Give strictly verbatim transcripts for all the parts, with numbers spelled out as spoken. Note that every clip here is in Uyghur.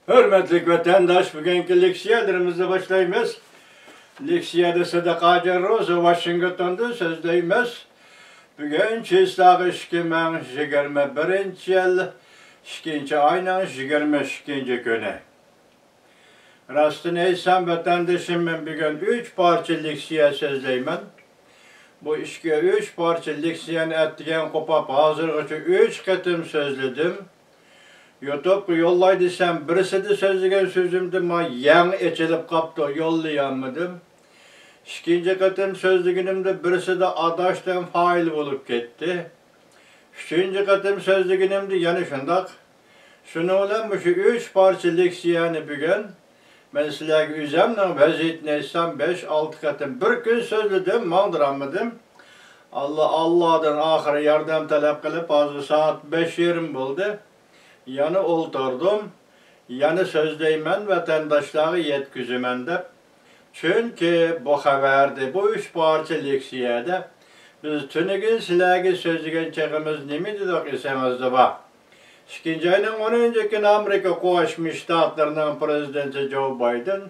ھۆرمەتلىك ۋەتەنداش، بۈگۈنكى لېكسىيەلىرىمىزنى باشلايمىز. لېكسىيەدە سىدىق ھاجى روزى ۋاشىنگتوندىن سۆزلەيمىز. بۈگۈن چىسلاغ ئىككى مىڭ يىگىرمە بىرىنچى يىل، ئىككىنچى ئاينىڭ يىگىرمە ئىككىنچى كۈنى. راستىنى ئېيتسام، ۋەتەندىشىم، مەن بۈگۈن ئۈچ پارچە لېكسىيە سۆزلەيمەن. بۇ ئىككى، ئۈچ پارچە لېكسىيەنى ئەتىگەن قوپاپ، ھازىرغىچە ئۈچ قېتىم سۆزلىدىم. يۇتۇبقا يوللاي دېسەم، بىرسىدە سۆزلىگەن سۆزۈمدە ما يەڭ ئېچىلىپ قاپتۇ، يوللىيالمىدىم. ئىككىنچى قېتىم سۆزلىگىنىمدە بىرسىدە ئاداشتىن فايىل بولۇپ كەتتى. ئۈچىنچى قېتىم سۆزلىگىنىمدە يەنە شۇنداق. شۇنىڭ بىلەن مۇشۇ ئۈچ پارچە لېكسىيەنى بۈگۈن مەن سىلەرگە ئۆزۈمنىڭ ۋەزىيىتىنى ئېيتسام، بەش، ئالتە قېتىم بىر كۈن سۆزلىدىم، ماڭدۇرالمىدىم. ئاللا، ئاللادىن ئاخىرى ياردەم تەلەپ قىلىپ، ھازىر سائەت بەش يېرىم بولدى. يەنە ئولتۇردۇم. يەنە سۆزلەيمەن، ۋەتەنداشلارغا يەتكۈزىمەن دەپ. چۈنكى بۇ خەۋەردە، بۇ ئۈچ پارچە لېكسىيەدە بىز تۈنۈگۈن سىلەرگە سۆزلىگەن چېغىمىز نېمە دېدۇق ئېسىڭىزدە بار؟ ئىككىنچى ئاينىڭ ئونىنچى كۈنى ئامېرىكا قوشما شتاتلىرىنىڭ پرېزىدېنتى جو بايدېن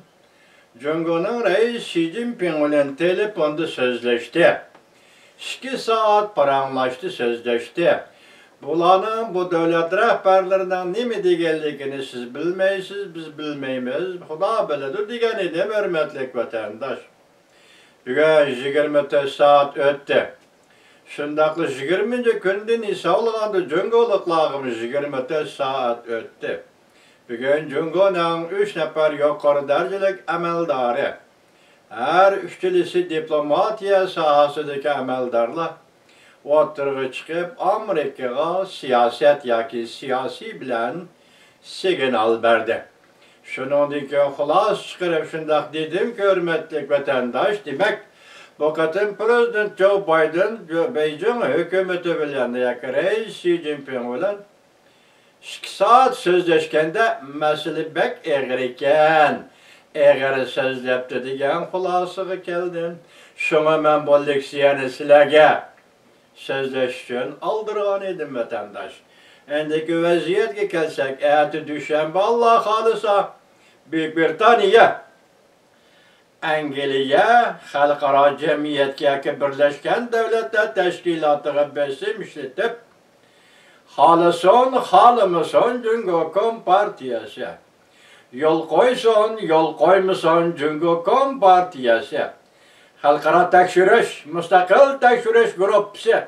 جۇڭگونىڭ رەئىسى شى جىنپىڭ بىلەن تېلېفوندا سۆزلەشتى. ئىككى سائەت پاراڭلاشتى، سۆزلەشتى. بۇلارنىڭ، بۇ دۆلەت رەھبەرلىرىنىڭ نېمە دېگەنلىكىنى سىز بىلمەيسىز، بىز بىلمەيمىز، خۇدا بىلىدۇ دېگەن ئىدىم، ھۆرمەتلىك ۋەتەنداش. بۈگۈن يىگىرمە تۆت سائەت ئۆتتى. شۇنداقلا يىگىرمىنچى كۈندىن ھېسابلىغاندا جۇڭگولۇقلارغىمۇ يىگىرمە تۆت سائەت ئۆتتى. بۈگۈن جۇڭگونىڭ ئۈچ نەپەر يۇقىرى دەرىجىلىك ئەمەلدارى، ھەر ئۈچىلىسى دىپلوماتىيە ساھەسىدىكى ئەمەلدارلار، ئوتتۇرىغا چىقىپ، ئامېرىكىغا سىياسەت ياكى سىياسىي بىلەن سىگنال بەردى. شۇنىڭدىن كېيىن خۇلاسە چىقىرىپ شۇنداق دېدىمكى، ھۆرمەتلىك ۋەتەنداش، دېمەك، بۇ قېتىم پرېزىدېنت جو بايدېن بېيجىڭ ھۆكۈمىتى بىلەن ياكى رەئىس شى جىنپىڭ بىلەن ئىككى سائەت سۆزلەشكەندە، مەسىلە بەك ئېغىر ئىكەن، ئېغىر سۆزلەپتۇ دېگەن خۇلاسىغا كەلدىم. شۇڭا مەن بۇ لېكسىيەنى سىلەرگە سۆزلەش ئۈچۈن ئالدۇرغان ئىدىم، ۋەتەنداش. ئەندىكى ۋەزىيەتكە كەلسەك، ئەتە دۈشەنبە، ئاللا خالىسا، بۈيۈك بىرىتانىيە ئەنگلىيە خەلقئارا جەمئىيەتكە ياكى بىرلەشكەن دۆلەتلەر تەشكىلاتىغا بېسىم ئىشلىتىپ، خالىسۇن، خالىمىسۇن جۇڭگو كومپارتىيەسى، يول قويسۇن، يول قويمىسۇن جۇڭگو كومپارتىيەسى، خەلقئارا تەكشۈرۈش، مۇستەقىل تەكشۈرۈش گۇرۇپپىسى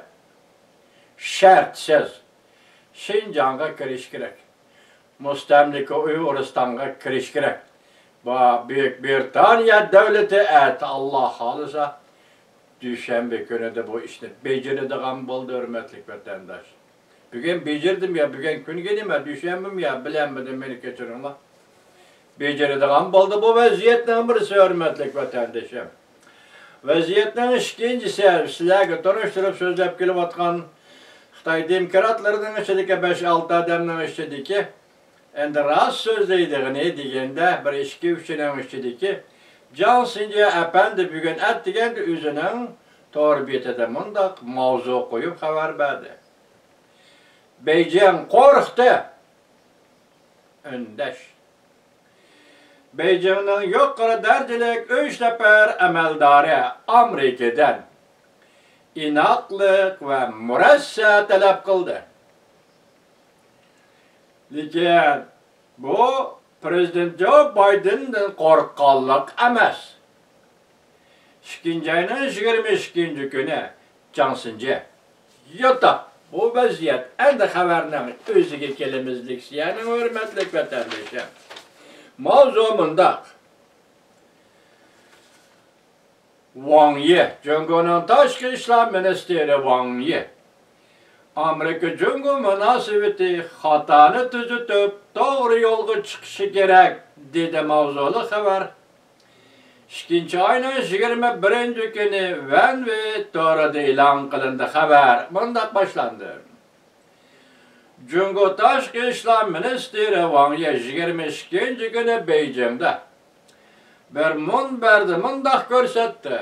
شەرتسىز شىنجاڭغا كىرىشى كېرەك. مۇستەملىكە ئۇيغۇرىستانغا كىرىشى كېرەك. بۇ بۈيۈك بىرىتانىيە دۆلىتى ئەتە، ئاللا خالىسا، دۈشەنبە كۈنىدە بۇ ئىشنى بېجىرىدىغان بولدى، ھۆرمەتلىك ۋەتەنداش. بۈگۈن بېجىردىم يا، بۈگۈن كۈنگە نېمە، دۈشەنبىمۇ يا، بىلەلمىدىم، مېنى كەچۈرۈڭلار. بېجىرىدىغان بولدى بۇ ۋەزىيەتنىڭ بىرسى، ھۆرمەتلىك ۋەتەندىشىم. ۋەزىيەتنىڭ ئىككىنچىسى، سىلەرگە تونۇشتۇرۇپ سۆزلەپ كېلىۋاتقان خىتاي دېموكراتلىرىنىڭ ئىچىدىكى بەش-ئالتە ئادەمنىڭ ئىچىدىكى، ئەندى راست سۆزلەيدىغىنى دېگەندە، بىر ئىككى-ئۈچىنىڭ ئىچىدىكى جاڭ سىنجيە ئەپەندى بۈگۈن ئەتىگەندە ئۆزىنىڭ تور بېتىدە مۇنداق ماۋزۇ قويۇپ خەۋەر بەردى. بېيجىڭ قورقتى. ئۈندەش. بېيجىڭنىڭ يۇقىرى دەرىجىلىك ئۈچ نەپەر ئەمەلدارى ئامېرىكىدىن ئىناقلىق ۋە مۇرەسسە تەلەپ قىلدى. لېكىن بۇ پرېزىدېنت جو بايدېندىن قورققانلىق ئەمەس. ئىككىنچى ئاينىڭ يىگىرمە ئىككىنچى كۈنى جاڭ سىنجى. يوتا، بۇ ۋەزىيەت، ئەندى خەۋەرنىڭ ئۆزىگە كېلىمىز، لېكسىيەنىڭ ھۆرمەتلىك ۋەتەندىشى. ماۋزۇ مۇنداق. ۋاڭ يى، جۇڭگونىڭ تاشقى ئىشلار مىنىستىرى ۋاڭ يى، ئامېرىكا جۇڭگو مۇناسىۋىتى خاتانى تۈزىتىپ، توغرا يولغا چىقىشى كېرەك، دېدى ماۋزۇلۇق خەۋەر. ئىككىنچى ئاينىڭ يىگىرمە بىرىنچى كۈنى ۋەنۋې تورىدا ئېلان قىلىندى. خەۋەر مۇنداق باشلاندى. جۇڭگو تاشقى ئىشلار مىنىستىرى ۋاڭ يى يىگىرمە ئىككىنچى كۈنى بېيجىڭدا بىر مۇنبەردە مۇنداق كۆرسەتتى: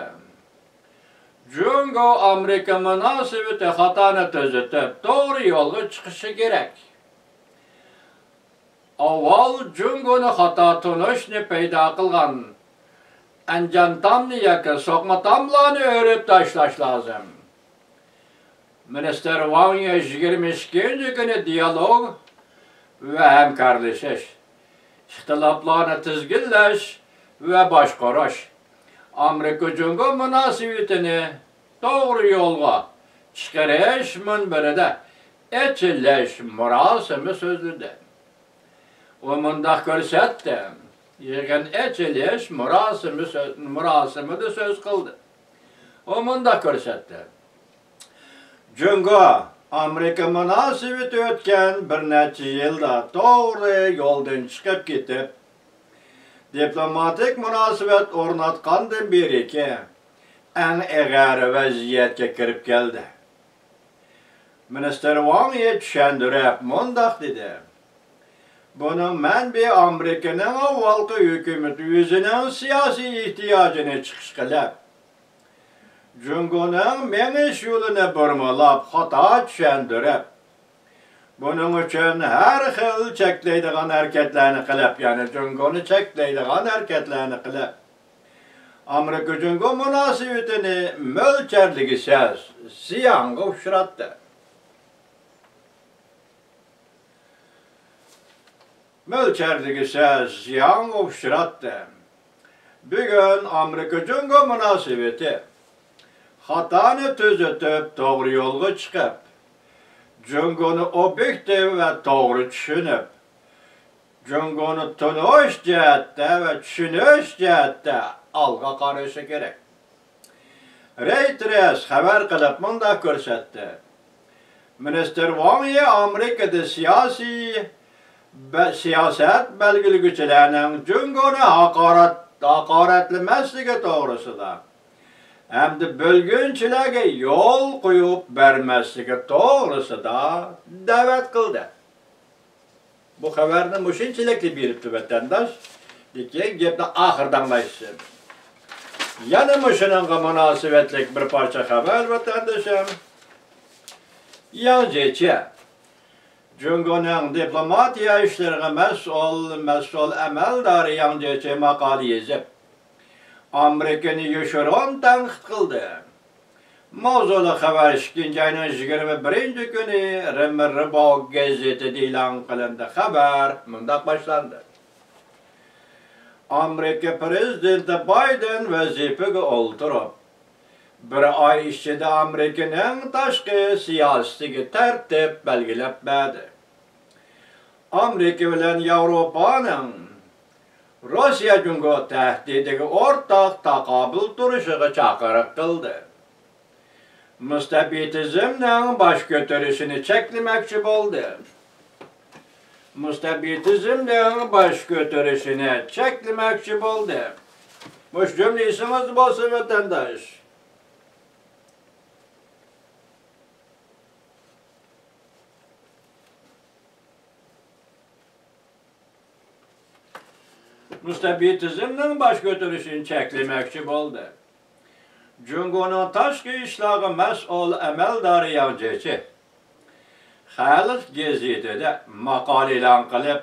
جۇڭگو ئامېرىكا مۇناسىۋىتى خاتانى تۈزىتىپ، توغرا يولغا چىقىشى كېرەك. ئاۋۋال جۇڭگونى خاتا تونۇشنى پەيدا قىلغان ئەنجان تامنى ياكى سوقما تاملارنى ئۆرۈپ تاشلاش لازىم. مىنىستىر ۋاڭ يى يىگىرمە ئىككىنچى كۈنى دىيالوگ ۋە ھەمكارلىشىش، ئىختىلاپلارنى تىزگىنلەش ۋە باشقۇرۇش، ئامېرىكا جۇڭگو مۇناسىۋىتىنى توغرا يولغا چىقىرىش مۇنبىرىدە ئېچىلىش مۇراسىمى سۆزلىدى. ئۇ مۇنداق كۆرسەتتى، يىغىن ئېچىلىش مۇراسىمى سۆ-، مۇراسىمىدا سۆز قىلدى. ئۇ مۇنداق كۆرسەتتى. جۇڭگو ئامېرىكا مۇناسىۋىتى ئۆتكەن بىر نەچچە يىلدا توغرا يولدىن چىقىپ كېتىپ، دىپلوماتىك مۇناسىۋەت ئورناتقاندىن بېرىكى ئەڭ ئېغىر ۋەزىيەتكە كىرىپ كەلدى. مىنىستىر ۋاڭ يى چۈشەندۈرۈپ مۇنداق دېدى، بۇنىڭ مەنبىيى ئامېرىكىنىڭ ئاۋۋالقى ھۆكۈمىتى ئۆزىنىڭ سىياسىي ئېھتىياجىنى چىقىش قىلىپ، جۇڭگونىڭ مېڭىش يولىنى بۇرمىلاپ خاتا چۈشەندۈرۈپ، بۇنىڭ ئۈچۈن ھەر خىل چەكلەيدىغان ھەرىكەتلەرنى قىلىپ، يەنى جۇڭگونى چەكلەيدىغان ھەرىكەتلەرنى قىلىپ، ئامېرىكا جۇڭگو مۇناسىۋىتىنى مۆلچەرلىگۈسىز زىيانغا ئۇچراتتى. مۆلچەرلىگۈسىز زىيانغا ئۇچراتتى. بۈگۈن ئامېرىكا جۇڭگو مۇناسىۋىتى خاتانى تۈزىتىپ، توغرا يولغا چىقىپ، جۇڭگونى ئوبيېكتىپ ۋە توغرا چۈشىنىپ، جۇڭگونى تونۇش جەھەتتە ۋە چۈشىنىش جەھەتتە ئالغا قارىشى كېرەك. رېيتېرس خەۋەر قىلىپ مۇنداق كۆرسەتتى، مىنىستىر ۋاڭ يى ئامېرىكىدا سىياسىي بە-، سىياسەت بەلگىلىگۈچىلەرنىڭ جۇڭگونى ھاقارەت-، ھاقارەتلىمەسلىكى توغرىسىدا ھەمدە بۆلگۈنچىلەرگە يول قويۇپ بەرمەسلىكى توغرىسىدا دەۋەت قىلدى. بۇ خەۋەرنى مۇشۇنچىلىكلا بېرىپتۇ، ۋەتەنداش. لېكىن گەپنى ئاخىرىدا ئاڭلايسىز. يەنە مۇشۇنىڭغا مۇناسىۋەتلىك بىر پارچە خەۋەر، ۋەتەندىشىم. ياڭ جيېچى، جۇڭگونىڭ دىپلوماتىيە ئىشلىرىغا مەسئۇل، مەسئۇل ئەمەلدارى ياڭ جيېچى ماقالە يېزىپ، ئامېرىكىنى يوشۇرۇن تەنقىد قىلدى. ماۋزۇلۇق خەۋەر ئىككىنچى ئاينىڭ يىگىرمە بىرىنچى كۈنى رېمېرباۋ گېزىتىدە ئېلان قىلىندى. خەۋەر مۇنداق باشلاندى. ئامېرىكا پىرېزىدېنتى بايدېن ۋەزىپىگە ئولتۇرۇپ، بىر ئاي ئىچىدە ئامېرىكىنىڭ تاشقى سىياسىتىگە تەرتىپ بەلگىلەپ بەردى. ئامېرىكا بىلەن ياۋروپانىڭ روسىيە جۇڭگو تەھدىتىگە ئورتاق تاقابىل تۇرۇشىغا چاقىرىق قىلدى. مۇستەبىتىزمنىڭ باش كۆتۈرۈشىنى چەكلىمەكچى بولدى. مۇستەبىتىزمنىڭ باش كۆتۈرۈشىنى چەكلىمەكچى بولدى. مۇشۇ جۈملە ئېسىڭىزدە بولسۇن، ۋەتەنداش. مۇستەبىتىزمنىڭ باش كۆتۈرۈشىنى چەكلىمەكچى بولدى. جۇڭگونىڭ تاشقى ئىشلارغا مەسئۇل ئەمەلدارى ياڭ جيېچى خەلق گېزىتىدە ماقالە ئېلان قىلىپ،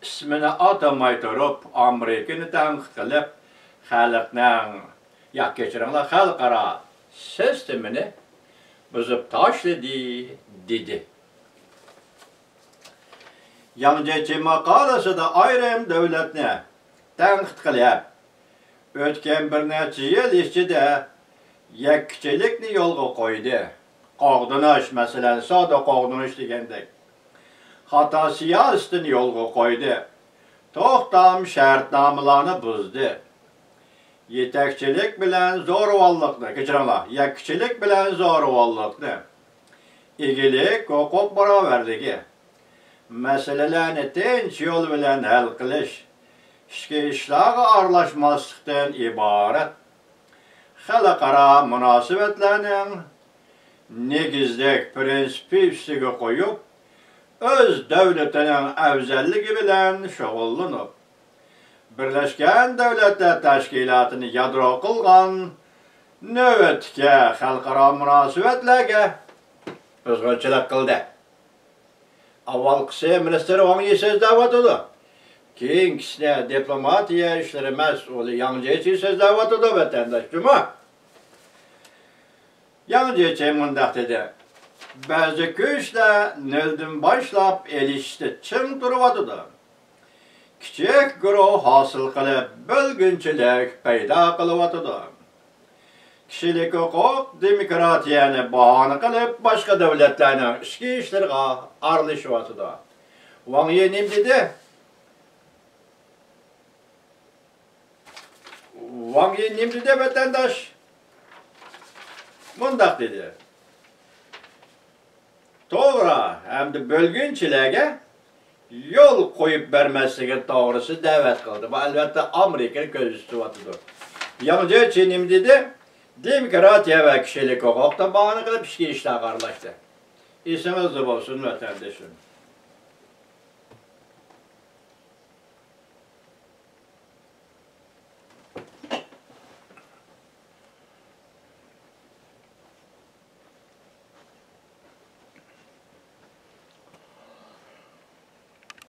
ئىسمىنى ئاتىماي تۇرۇپ، ئامېرىكىنى تەنقىد قىلىپ، خەلقنىڭ، ياق، كەچۈرۈڭلار، خەلقئارا سىستېمىنى بۇزۇپ تاشلىدى، دېدى. ياڭ جيېچى ماقالىسىدا ئايرىم دۆلەتنى تەنقىد قىلىپ، ئۆتكەن بىر نەچچە يىل ئىچىدە يەككىچىلىكنى يولغا قويدى. قوغدىنىش، مەسىلەن، سودا قوغدىنىش دېگەندەك، خاتا سىياسىتىنى يولغا قويدى. توختام شەرتنامىلارنى بۇزدى. يېتەكچىلىك بىلەن زورىۋاللىقنى، كەچۈرۈڭلار، يەككىچىلىك بىلەن زورىۋاللىقنى، ئىگىلىك، ھوقۇق باراۋەرلىكى، مەسىلىلەرنى تىنچ يول بىلەن ھەل قىلىش، ئىچكى ئىشلارغا ئارىلاشماسلىقتىن ئىبارەت خەلقئارا مۇناسىۋەتلەرنىڭ نېگىزلىك پىرىنسىپى ئۈستىگە قويۇپ، ئۆز دۆلىتىنىڭ ئەۋزەللىكى بىلەن شۇغۇللىنىپ، بىرلەشكەن دۆلەتلەر تەشكىلاتىنى يادرو قىلغان نۆۋەتتىكى خەلقئارا مۇناسىۋەتلەرگە بۇزغۇنچىلىق قىلدى. ئاۋۋالقىسى مىنىستىر ۋاڭ يى سۆزلەۋاتىدۇ. كېيىنكىسىنى دىپلوماتىيە ئىشلىرى مەسئۇلى ياڭ جيېچى سۆزلەۋاتىدۇ، ۋەتەنداش جۇما. ياڭ جيېچى مۇنداق دېدى: بەزى كۈچلەر نۆلدىن باشلاپ ئېلىشىشتا چىڭ تۇرۇۋاتىدۇ. كىچىك گۇرۇھ ھاسىل قىلىپ، بۆلگۈنچىلىك پەيدا قىلىۋاتىدۇ. كىشىلىك ھوقۇق، دېموكراتىيەنى باھانە قىلىپ، باشقا دۆلەتلەرنىڭ ئىچكى ئىشلىرىغا ئارىلىشىۋاتىدۇ. ۋاڭ يى نېمە دېدى؟ ۋاڭ يى نېمە دېدى، ۋەتەنداش؟ مۇنداق دېدى: توغرا ھەمدە بۆلگۈنچىلەرگە يول قويۇپ بەرمەسلىكى توغرىسىدا دەۋەت قىلدى. بۇ، ئەلۋەتتە، ئامېرىكىنى كۆزدە تۇتۇۋاتىدۇ. ياڭ جيېچى نېمە دېدى؟ دېموكراتىيە ۋە كىشىلىك ھوقۇقنى باھانە قىلىپ، ئىچكى ئىشلارغا ئارىلاشتى. ئېسىڭىزدە بولسۇن، ۋەتەندىشىم.